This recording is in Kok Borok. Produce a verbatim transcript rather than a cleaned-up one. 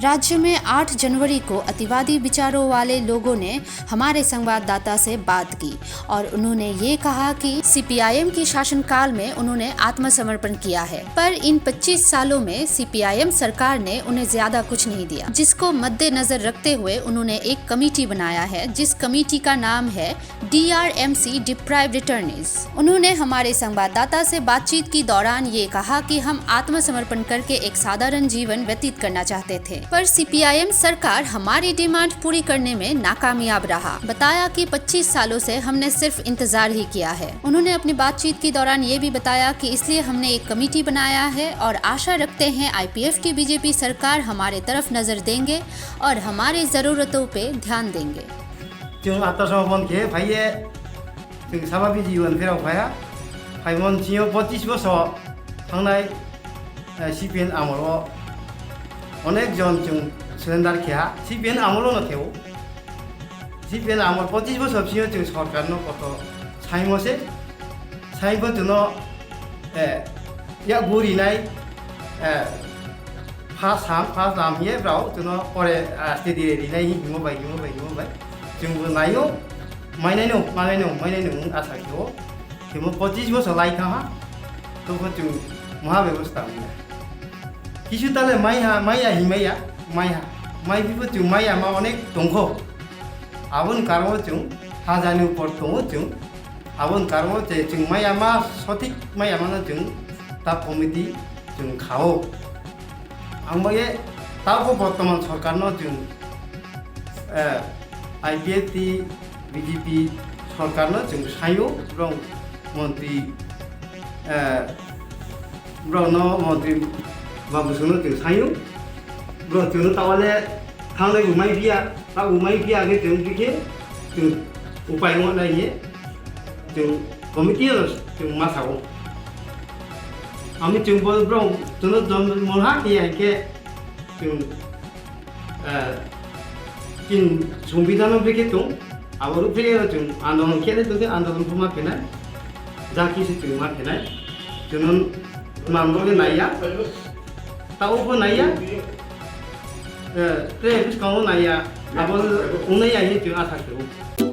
राज्य में आठ जनवरी को अतिवादी विचारों वाले लोगों ने हमारे संवाददाता से बात की और उन्होंने ये कहा कि सीपीआईएम की शासनकाल में उन्होंने आत्मसमर्पण किया है, पर इन पच्चीस सालों में सीपीआईएम सरकार ने उन्हें ज्यादा कुछ नहीं दिया, जिसको मद्देनजर रखते हुए उन्होंने एक कमेटी बनाया है, जिस कमेटी का नाम है डीआरएमसी डिप्राइव्ड रिटर्नीज। उन्होंने हमारे संवाददाता से बातचीत की दौरान ये कहा कि हम आत्मसमर्पण करके एक साधारण जीवन व्यतीत करना चाहते थे, पर सीपीआईएम सरकार हमारी डिमांड पूरी करने में नाकामयाब रहा। बताया कि पच्चीस सालों से हमने सिर्फ इंतजार ही किया है। उन्होंने अपनी बातचीत के दौरान ये भी बताया कि इसलिए हमने एक कमेटी बनाया है और आशा रखते हैं आईपीएफ की बीजेपी सरकार हमारे तरफ नजर देंगे और हमारी जरूरतों पे ध्यान देंगे। Chwng atasomopon khe phaiye, chwng sababi jiwan phirok phaiya. Phaimon sio pochis bosor thangnai, eh, C P N amolo onek jon chwng surrender kheha. C P N amolo no kheo. C P N amol pochis bosor sio chwng sorkar no koto saimo se. Saibo chwngno, eh, yak buri nai, eh, First ham, first ham ye brao chwngno pore, ah, steady rinai hi himo bai, himo bai, himo bai. Chwngbo naio, mainai no, mainai no, mainai no wng asa khe o. Himo pochis bosor lai thang ha. Tokho chwng moha bebosta wngya. Kisu tale mai ha, mai ya hi mai ya, mai ha. Mai bibo chwng mai ya ma onek tongkho. Aboni karongo chwng hajani upor tongo chwng. Aboni karongo che chwng mai ya ma sothik mai ya mano chwng ta committee chwng khao. Ang bai tabuk bortoman sorkarno chwng, eh, I P F T, B J P sorkarno chwng saio, borok montri, eh, borokno montri Babu Songno chwng saio, borok chwngno tawale thangnai bo mai phiya, tabuk mai phiya khe chwng bikhe chwng upai wngnai hinwi chwng committee-o chwng ma sao. Ami chwng bo borok chwngno jon mungha khe ya khe chwng, eh, chini songbidhano bikhe tong, abo rukhe ya chwng andolon khe tong khe andolon phu ma phinai, ja kisi chwng ma phinai, chwngno manbo khe naiya, tao phu naiya, eh, tei bwskango naiya, abo wngnai ya hinwi chwng asa khe o.